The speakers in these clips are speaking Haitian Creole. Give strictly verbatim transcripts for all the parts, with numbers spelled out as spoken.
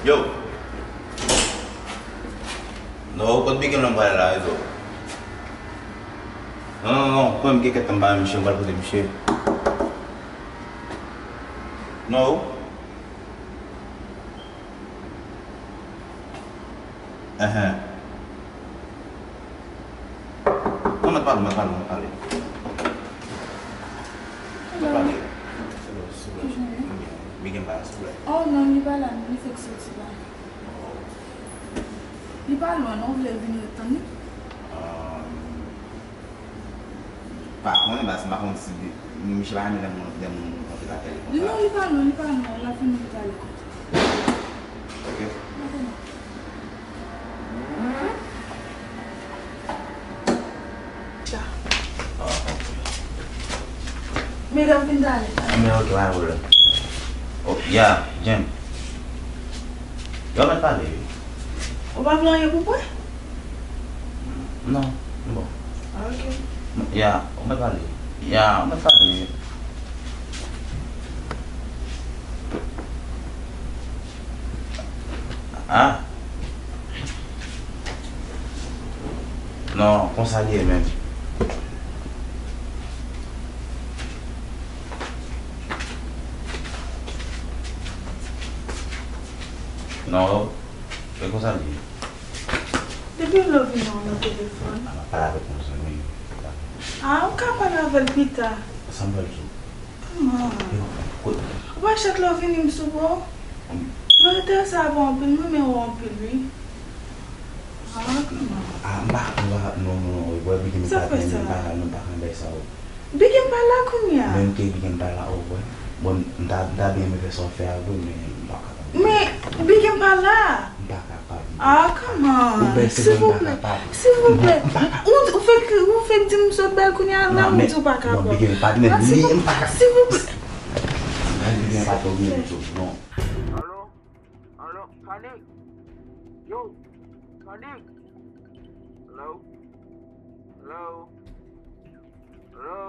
Yo! No, kot Big M nan pral la, rezo? Non, non, non, pran m kèkèt anba men misye, m pral pote misye. No. Enhen. Non, mèt pale, mèt pale, mèt pale. Mèt pale. Silvouplè, silvouplè. Big M pa la, silvouplè. Oh non, li pa la, non, li fèk soti la. Li pa lwen, non, ou vle vin ret tann li? Pa konnen, baz, m pa konn si misye pa renmen lè moun, lè moun rantre lakay li konsa. Non, li pa lwen, li pa lwen, l ap vin ret ale. Ok. Medam vin talè. Anben, ok, pa gen pwoblèm. Oh, ya, Jem. Yo, mèt pale, wi. Ou pa vle anyen pou pran? Non, m bon. Ah, ok. Ya, ou mèt pale. Ya, ou mèt pale. Ah. Non, konsa li ye menm. Non, e konsa li ye. Depi lè w vin nan telefòn. A, m ap pale avèk yon zanmi m. Ah, ou ka pale avè l pita. Sa m pral di w? Kòman? Yo, kote? Ou pa chak lè w vini m sou bò? Lòtè sa pa anpil, m renmen w anpil, wi. Ah, kòman? Ah, m pa, m pa, non, non, non, wi, bwè, Big M pa, m pa, m pa ka bay sa, wi. Big M pa la kounye a. Menm ke Big M pa la, oh, bwè. Bon, m ta, m ta byen renmen fè sa w fè a, wi, men m pa ka. Men, Big M pa la. M pa kapab. Ah, kòman? Ou bèl, se vre m pa kapab. Silvouplè. Silvouplè. Ou, ou fèk, ou fèk di m sot bèl kounye a la, ou di w pa kapab. Non, Big M pa, men li, m pa kapab. Silvouplè. Big M pa twò byen, non. Alo? Alo? Kanik? Yo! Kanik? Hello? Hello? Hello?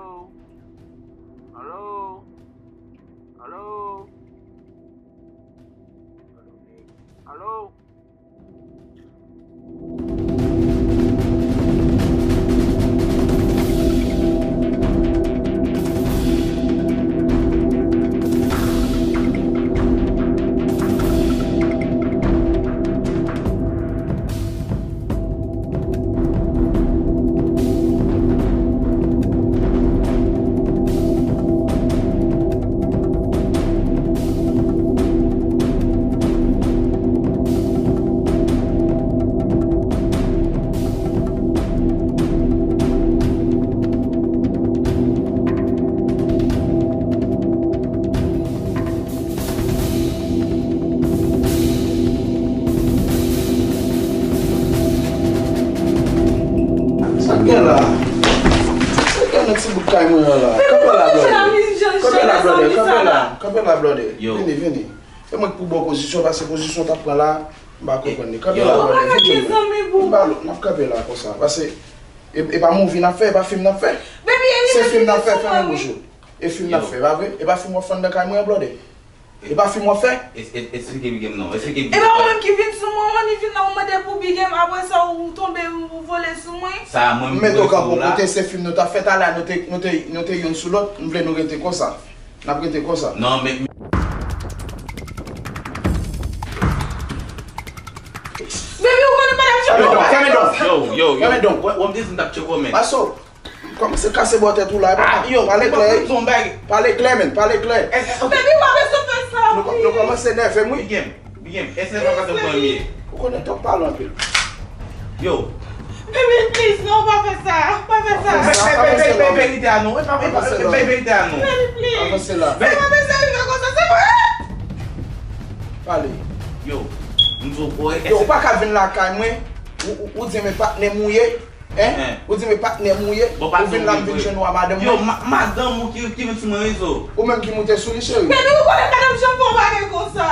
Hello? Hello? Alo? Sa k gen la? Sa k gen nan ti bout kay mwen an la? Kanpe la, blòdè. Kanpe la, blòdè. Kanpe la. Kanpe la, blòdè. Yo. Vini, vini. E mwen k pou ba w pozisyon, paske pozisyon w t ap pran la, m pa konprann li. Kanpe la, blòdè. Vini. M pa, m ap kanpe la konsa. Paske e, e pa movie n ap fè, e pa fim n ap fè. Se fim n ap fè, fèmen bouch ou. E fim n ap fè, pa vre? E pa fim w ap fè anndan kay mwen an, blòdè? E pa fim w ap fè? Es-, es-, esplike Big M non. Esplike Big M. E pa ou menm ki vin sou mwen, ou vin la, ou mande pou Big M, apre sa ou tonbe, ou vole sou mwen. Sa a mwen m vole sou ou la. M mete w kanpe kote se fim nou t ap fè talè a, nou te, nou te, nou te youn sou lòt, m vle nou rete konsa. N ap rete konsa. Non, men, men. Baby, ou konnen madanm Jean Paul. Fèmen don, fèmen don. Yo, yo, yo. Fèmen don. Wè, wè m te di m t ap tcheke w, men. Paso. Kòmanse kase bò tèt ou la, epa. Ah, yo, pale klè. Pale klè, men, pale klè. Baby, pa bezwen fè sa. Nou, nou kòmanse nève m, wi. Big M, Big M, èske se pa sa w konn ye? Ou konnen twòp pale anpil. Yo. Baby, please, non, pa fè sa. Pa fè sa. Bay verite a non. Bay verite a non. Baby, please. Avanse la. Sa pa bezwen rive konsa, se vre. Pale. Yo, m di w, bòy. Yo, ou pa ka vin lakay mwen. Ou, ou, ou di men patnè m ou ye. Hein? Ou di men patnè m ou ye, ou vin la m vin jwenn ou a madanm mwen. Yo, ma-, madanm ou ki, ki vin sou mwen rezo. Ou menm ki moute sou li, cheri. Baby, ou konnen madanm Jean Paul pa gen konsa.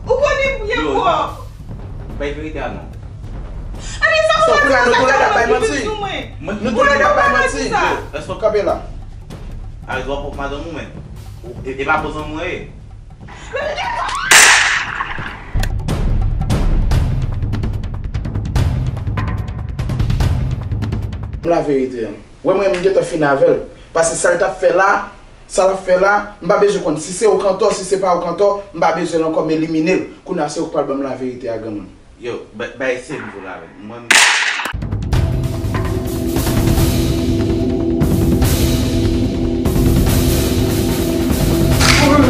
Ou konnen byen pwòp. Bay verite a non. Ann, sa ou konnen nou tou lè d ap bay manti. Nou tou lè d ap bay manti. Yo, èske w kanpe la? Arete w ap pwòp madanm ou men. E, e pa bon zanmi w ye. Baby, get up! Laverite an. Wè mwen, m gentan fini avè l. Paske sa l t ap fè la, sa l ap fè la, m pa bezwen konn si se ou k antò, si se pa ou k antò, m pa bezwen l ankò, m elimine l. Kounye a, se ou k pral ban m laverite a, granmoun. Yo, bay, bay se m pou laverite. Mwen, m-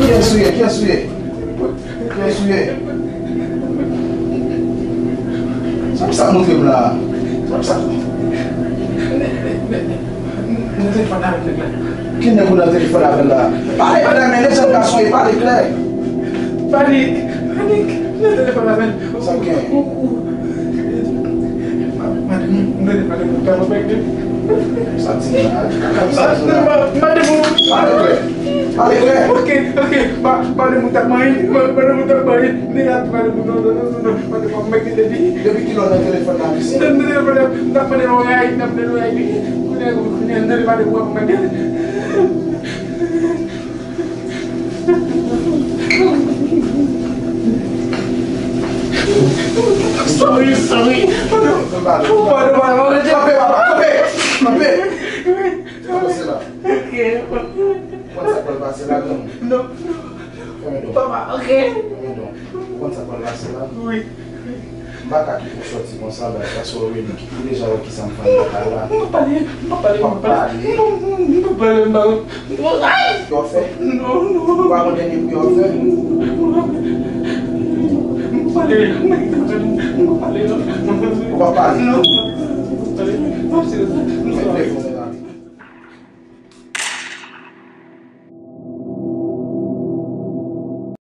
Kiyès ou ye? Kiyès ou ye? Kiyès ou ye? Sa pou sa montre m la? Sa pou sa? Nan telefòn avèk nèg la. Ki nèg ou nan telefòn avè l la? Pale klè, men, lè sa ka sou, pale klè. Panik, panik, nan telefòn avè l. Sa w gen? Madanm, m rele madanm ou tèlman bèk de. Sa di la? Sa di la? Madanm ou. Pale klè. Pale klè. Ok, ok. Madanm ou tèlman, madanm ou tèlman, nèg la di madanm ou non, non, non, non, non. Madanm ou ap mèt depi. Depi kilè w nan telefòn la, mesye? Nan telefòn la, n ap mande lòyay, n ap mande lòyay, wi. Kounye a, kounye a, nan telefòn la, w ap mande. Sorry, sorry. Kanpe, papa, kanpe. Kanpe. Kanpe se la. Ok. Konn sa k pral pase la, granmoun? Non, non. Fèmen don. Papa, ok. Fèmen don. Konn sa k pral pase la? Wi. M pa ka kite w sòti konsa, baz, paske w rele m. Ou deja wè kisa m fè anndan kay la. M p ap pale, m p ap pale, m p ap pale. M p ap pale, m p ap pale. Ay! Yo fè? Non, non. Ou pa konn dènye pri yo fè? M p ap pale, m p ap pale, non. Ou p ap pale? Non, m p ap pale. M ap pale. M ap pale.